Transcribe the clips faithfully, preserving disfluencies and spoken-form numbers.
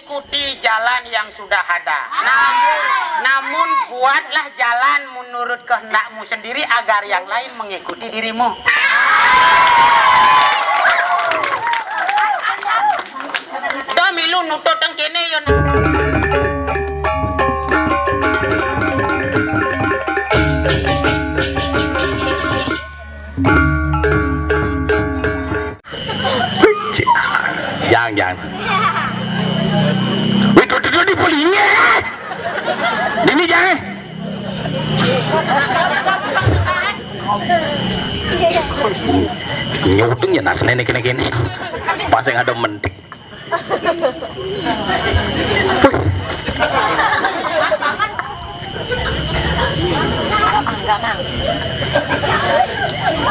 Ikuti jalan yang sudah ada. Namun, namun buatlah jalan menurut kehendakmu sendiri agar yang lain mengikuti dirimu. To milu nutut teng kene yo. Jang, jang. Wih, duduk, duduk di pulinge. Dini jang. Nyutung ya nas nenek kene kene. Pas yang ada mentik.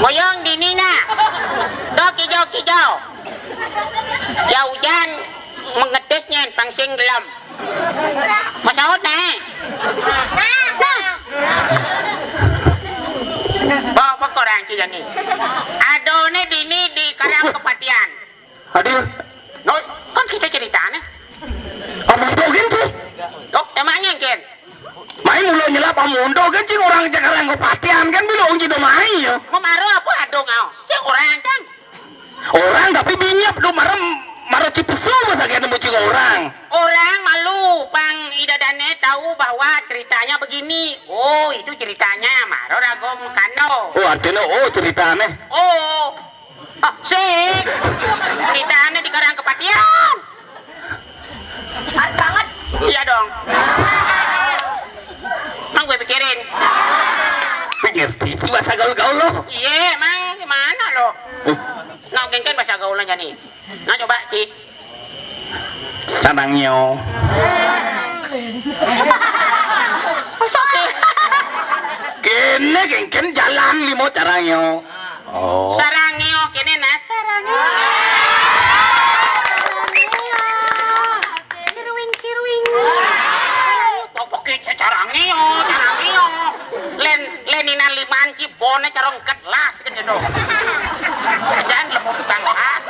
Moyong dini na. Dok hijau-hijau. Ya hujan mengetes nyen pangsing gelem. Masaut ne. Bawa apa korang ci jani? Adone dini di Karang Kepatian. Aduh. No, kan kita ceritane. Amun dogen sih. Dok, emangnya ken? Main mulu nyelap amun dogen sih orang Jakarta yang kepatian kan bilo unji do mai yo. Mau maro apa adong au? Si orang kan. Orang tapi binyap do marem maro cipesu masa kena mucing orang. Orang malu pang idadane tahu bahwa ceritanya begini. Oh, itu ceritanya maro ragom kano. Oh, artinya oh ceritane. Oh. Ah, sik. Ceritane di Karang Kepatian. Banget. Iya dong. Mang gue pikirin. Ngerti sih bahasa gaul-gaul lo. Iya, emang gimana lo? Nah, gengken bahasa gaulnya nih. Nah, coba, Ci. Carangyo. Kene gengken jalan limo carangyo. Oh. Sarangeo kene nah sarangeo. Sarangeo. Ciruing ciruing. Pokoknya carangeo, carangeo. Len len inan liman cibone carong ket las gitu dong. Jangan lembu tukang las.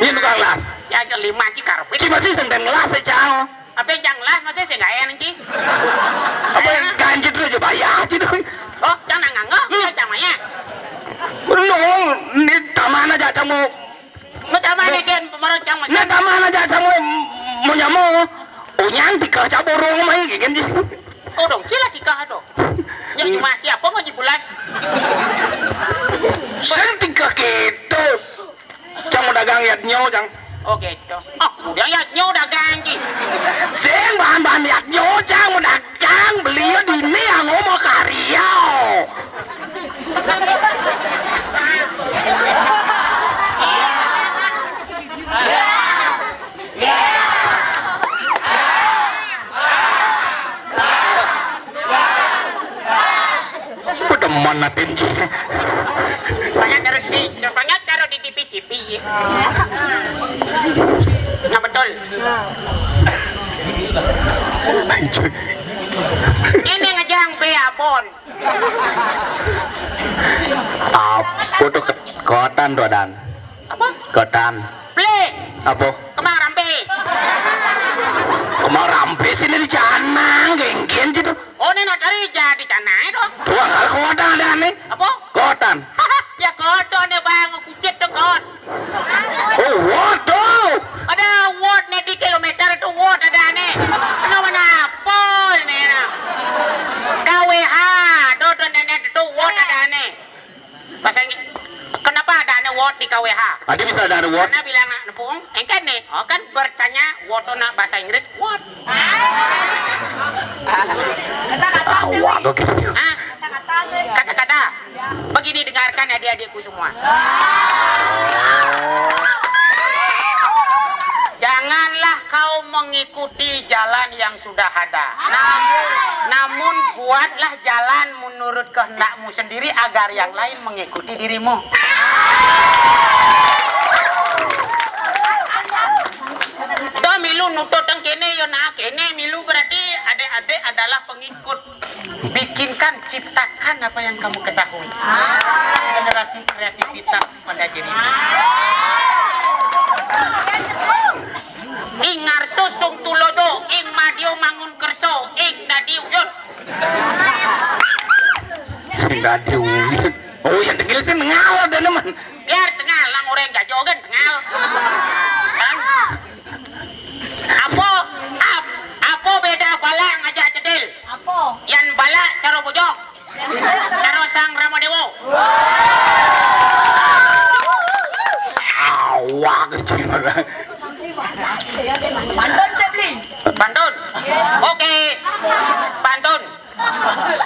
Ini tukang las. Ya aja liman ci karpet. Ci masih senten las ya cang. Apa yang janglas masih sih nggak enak ki? Apa yang ganjil dulu aja bayar aja dong. Oh, jangan nganggo, ya jangan ya. Nong, ini taman aja kamu. Mau taman ini kan pemerintah masih. Ini taman aja kamu mau nyamuk. Unyang tika caburung mai gini. Oh dong, cila tika dong. Yang cuma siapa mau jibulas? Sing tika gitu. Cang mau dagang yadnyo, Cang. Oh gitu. Oh, udah yadnyo dagang, Ci. Sing bahan-bahan yadnyo, Cang, mau dagang, beli di ini yang mau karya. Udah mana tinji. Pokoknya terus di, pokoknya taruh di T V, T V. Nah, betul. Ini ngejang be abon. Apa tuh ke-, kotan tuh, Dan? Apa? Kotan. Beli. Apa? Kemang rampe. Kemang rampe sini di canang, genggen gitu. Oh, ini nak cari jadi canang itu. Tuang kalau kotan ada nih. Apa? Kotan. Ya kotan ya bang, kucit tuh kot. Oh, waduh. Ada wot nih di kilometer itu wot ada nih. Nama apa ini nah? K W H, dodon nenek itu wot ada nih. Bahasa Inggris. Kenapa ada ane word di K W H? Ada bisa ada ane word? Karena bilang anak nepung, engken nih. Oh kan bertanya word nak bahasa Inggris, what? Ah, waduh gitu. Hah? Kata-kata. Begini dengarkan adik-adikku semua. Janganlah kau mengikuti jalan yang sudah ada. Namun, namun buatlah jalan menurut kehendakmu sendiri agar yang lain mengikuti dirimu. To milu nutut teng kene yo nah kene milu berarti adik-adik adalah pengikut. Bikinkan, ciptakan apa yang kamu ketahui. Generasi kreativitas pada dirimu. Ingar Sing dadi Uyan. Oh, yang tengil sing ngal ada nemen. Biar tengil, lang orang jajo kan tengil. Kan? Apa? Ap, apa beda bala ngajak cedil? Apa? Yan bala cara bojog. Cara sang Ramadewa. Awak kecil. Pantun, Febri. Pantun. Oke. Pantun.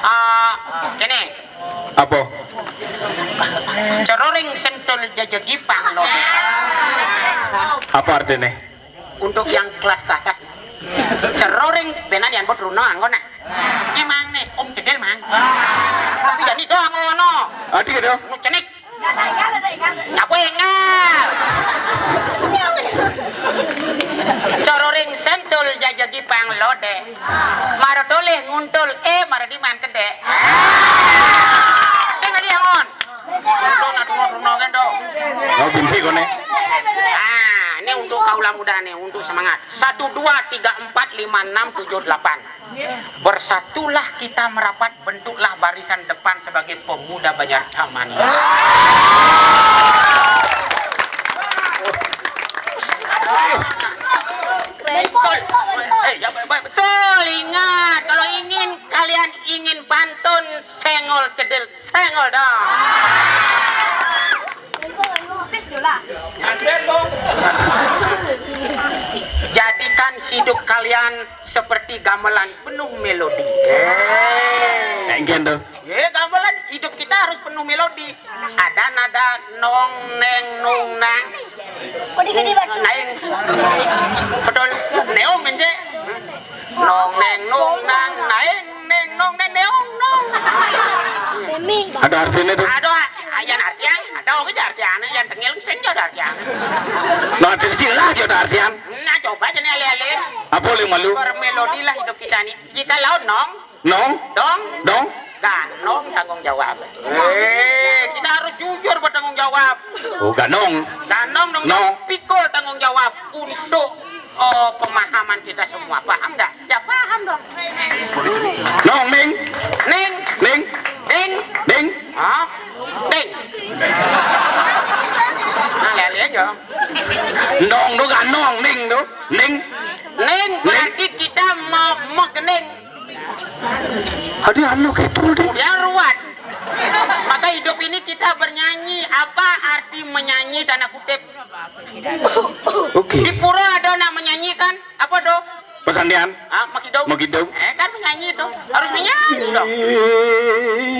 Ah, kene. Apa? Ceroring sentul jajagi pang lode. Apa artinya? Untuk yang kelas ke atas. Ceroring benan yang buat runo anggo nah. Emang nih, Om Cedel mang. Tapi jadi doang ngono. Adi gitu. Nu cenik. Aku enggak. Ceroring sentul jajagi pang lode. Maro toleh nguntul, eh, maro diman kede. Sing lagi yang on. Nguntul, nah, tunggu, tunggu, kan, dong. Mau bensi kone. Ah, ini untuk kaula muda nih, untuk semangat. Satu, dua, tiga, empat, lima, enam, tujuh, delapan. Bersatulah kita merapat, bentuklah barisan depan sebagai pemuda Banjar Taman. Betul. Eh, ya, baik, baik, betul, ingat, kalau ingin kalian ingin pantun, senggol cedil, senggol dong. Jadikan hidup kalian seperti gamelan penuh melodi. Eh. Enggak tuh. Ya, gamelan hidup kita harus penuh melodi. Ada nada nong, neng, nung, nang. Naeng. Betul. Neong, men, sih. Nong, neng, nung, nang, naeng, neng, nong, neng, neong, nong. Ada artinya tuh. Ada, ayan artian, ada oke aja artian, yang tengil sing ada artian. Nah, kecil lah ada artian. Nah, coba aja nih, ale-ale. Apa oleh malu? Bermelodilah hidup kita nih. Jika laut nong, Nong? Dong? Dong? Ganong tanggung jawab. Eh, kita harus jujur bertanggung jawab. Oh, ganong. Ganong dong, Nong. Pikul tanggung jawab untuk, oh, pemahaman kita semua. Paham nggak? Ya paham dong. Nong, Ning. Ning. Ning. Ning. Ning. Hah? Ning. Nah, lihat aja. Nong tuh ganong, Ning tuh. Ning. Ning berarti kita mau megening. Ada anu kayak deh. Yang ruwet. Maka hidup ini kita bernyanyi. Apa arti menyanyi tanda kutip? Oke. Di pura ada nak menyanyi kan? Apa do? Pesandian. Ah, makidung. Makidung. Eh, kan menyanyi itu. Harus menyanyi dong.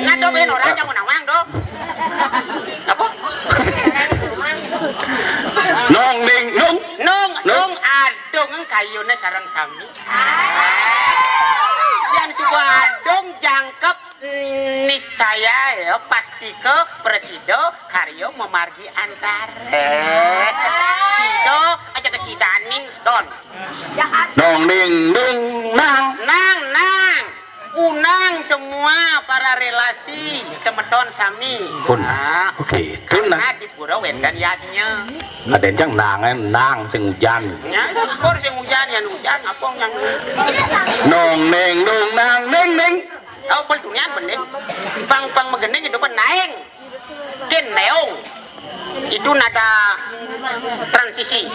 Nah, do ben orang jangan nawang do. Apa? Nong, Ning, nong. Nong, nong, adong kayune sareng sami. Yang suba adong jangkep, niscaya ya pasti ke presido karyo memargi antare. Sido aja ke sidaning don. Dong ding dung nang. Nang, nang. Unang semua para relasi semeton sami. Pun. Nah, oke, itu nah. Karena di pura wénten yadnya. Ada yang nang, nang sing ujan. Ya, syukur sing ujan, ya ujan, apa yang Nong neng dong nang neng neng. Oh, betul nian bening. Pang pang megening itu pun naeng. Kin neong. Itu nada transisi.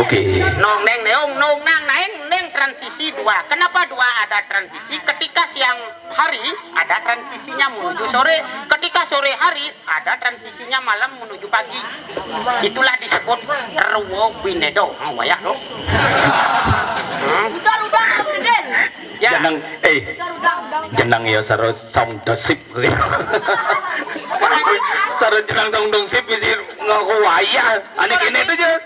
Oke. Nong neng neong, nong nang naeng, neng transisi dua. Kenapa dua ada transisi? Ketika siang hari ada transisinya menuju sore. Ketika sore hari ada transisinya malam menuju pagi. Itulah disebut rewo binedo. Oh, wayah dong. Udah, udah, Om Deden. Ya. Jeneng, eh, udah, udah, udah. Jeneng ya saro song dosip. Saro jeneng song dosip mesti ngaku wayah. Ane kene itu aja.